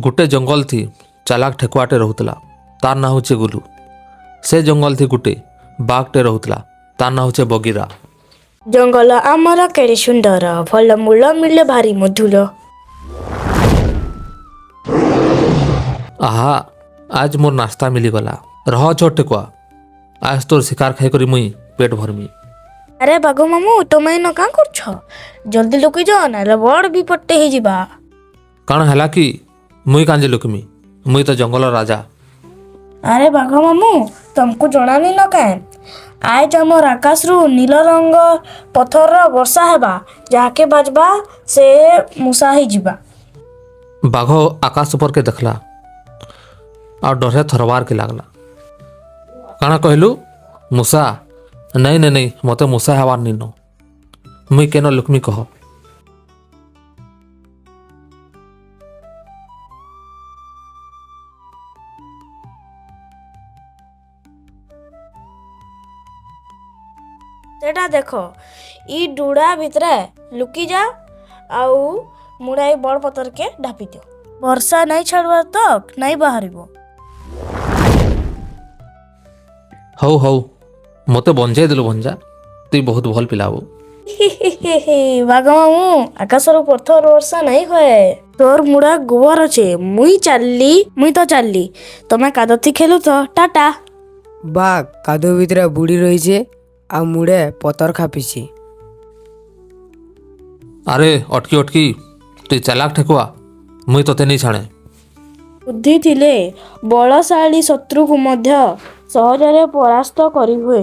ଗୋଟେ ଜଙ୍ଗଲ ଥି ଚାଲାକ ଠେକୁଆଟେ ରହୁଥିଲା, ତାର ନାଁ ହଉଛେ ଗୁଲୁ। ସେ ଜଙ୍ଗଲ ଥି ଗୁଟେ ବାଘଟେ ରହୁଥିଲା, ତାର ନାଁ ହଉଛେ ବଗିରା। ଜଙ୍ଗଲ ଆମର କେଡ଼େ ସୁନ୍ଦର, ଫଳ ମୂଳ ମିଳେ ଭାରି ମଧୁର। ଆହା, ଆଜ ମୋର୍ ନାସ୍ତା ମିଳିଗଲା। ରହ ଛୋଟ ଠେକୁଆ, ଆଜ ତୋର ଶିକାର ଖାଇକରି ମୁଇଁ ପେଟ ଭରମି। ଆରେ ବାଘ ମାମୁଁ, ତମେ ଏଇନ କାଁ କରୁଛ? ଜଲ୍ଦି ଲୁକି ଯାଅ, ନାହେଲେ ବଡ଼ ବିପଦଟେ ହେଇଯିବା। କାଣା ହେଲା କି? ମୁଇଁ କାଞ୍ଜେ ଲୁକମି? ମୁଇଁ ତ ଜଙ୍ଗଲର ରାଜା। ଆରେ ବାଘ ମାମୁଁ, ତମକୁ ଜଣାନି ନ କାଏଁ? ଆଜ ଆମର ଆକାଶରୁ ନୀଳ ରଙ୍ଗ ପଥରର ବର୍ଷା ହେବା। ଯାହାକେ ବାଜବା ସେ ମୂଷା ହେଇଯିବା। ବାଘ ଆକାଶ ଉପରକେ ଦେଖଲା ଆଉ ଡରେ ଥରବାରକେ ଲାଗଲା। କାଣା କହିଲୁ, ମୂଷା? ନାଇଁ ନାଇଁ ନାଇଁ, ମତେ ମୂଷା ହେବାର୍ ନିନ। ମୁଇଁ କେନ ଲୁକମି କହ। ସେଟା ଦେଖ, ଇ ଡୁଡ଼ା ଭିତରେ ଲୁକି ଯା ଆଉ ମୁଡ଼ା ଏଇ ବଡ଼ ପଥରକେ ଢାପି ଦିଅ। ବର୍ଷା ନାଇଁ ଛାଡ଼ବାର ତକ୍ ନାଇଁ ବାହାରିବ। ହଉ ହଉ, ମତେ ବଞ୍ଚେଇ ଦେଲୁ ଭଞ୍ଜା, ତୁଇ ବହୁତ ଭଲ ପିଲା ହୋ। ବାଘ ମାମୁଁ, ଆକାଶରୁ ପଥର ବର୍ଷା ନାଇଁ ହୁଏ। ତୋର ମୁଡ଼ା ଗୋବର ଅଛେ। ମୁଇଁ ଚାଲଲି, ମୁଇଁ ତ ଚାଲଲି, ତମେ କାଦତି ଖେଲୁଥ। ଟାଟା। ବାଘ କାଦୁଅ ଭିତରେ ବୁଡ଼ି ରହିছে ଆଉ ମୁଡ଼େ ପତର ଖାପିଛି। ଆରେ ଅଟକି ଅଟକି, ତୁଇ ଚାଲାକ ଠେକୁଆ, ମୁଇଁ ତତେ ନେଇ ଛାଣେ। ବୁଦ୍ଧି ଥିଲେ ବଳଶାଳୀ ଶତ୍ରୁକୁ ମଧ୍ୟ ସହଜରେ ପରାସ୍ତ କରିହୁଏ।